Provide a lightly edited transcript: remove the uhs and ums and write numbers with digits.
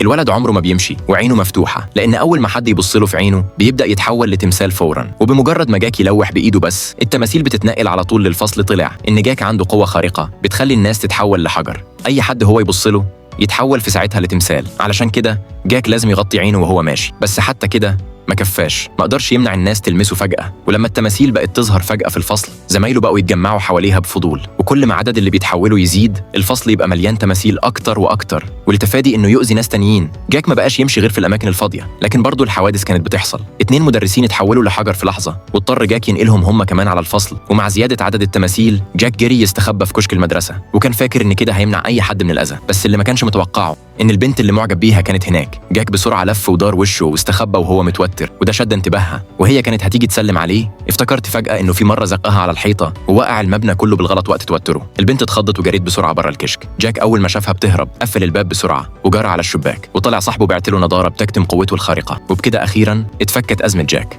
الولد عمره ما بيمشي وعينه مفتوحة، لان اول ما حد يبص له في عينه بيبدا يتحول لتمثال فورا. وبمجرد ما جاك يلوح بايده بس التماثيل بتتنقل على طول للفصل. طلع ان جاك عنده قوة خارقة بتخلي الناس تتحول لحجر، اي حد هو يبص له يتحول في ساعتها لتمثال. علشان كده جاك لازم يغطي عينه وهو ماشي، بس حتى كده ما كفاش، ما قدرش يمنع الناس تلمسه فجأة. ولما التماثيل بقت تظهر فجأة في الفصل زمايله بقوا يتجمعوا حواليها بفضول، وكل ما عدد اللي بيتحولوا يزيد الفصل يبقى مليان تماثيل أكتر وأكتر. ولتفادي إنه يؤذي ناس تانيين جاك ما بقاش يمشي غير في الأماكن الفاضية، لكن برضه الحوادث كانت بتحصل. 2 مدرسين اتحولوا لحجر في لحظة، واضطر جاك ينقلهم هم كمان على الفصل. ومع زيادة عدد التماثيل جاك جري يستخبى في كشك المدرسة، وكان فاكر إن كده هيمنع أي حد من الأذى، بس اللي ما كانش متوقعه إن البنت اللي معجب بيها كانت هناك. جاك بسرعة لف ودار وشه واستخبى وهو متوتر، وده شد انتباهها، وهي كانت هتيجي تسلم عليه. افتكرت فجأة إنه في مرة زقها على الحيطة ووقع المبنى كله بالغلط وقت توتره. البنت اتخضت وجريت بسرعة بره الكشك. جاك أول ما شافها بتهرب قفل الباب بسرعة وجرى على الشباك، وطلع صاحبه بعت له نضارة بتكتم قوته الخارقة. وبكده أخيرا اتفكت أزمة جاك.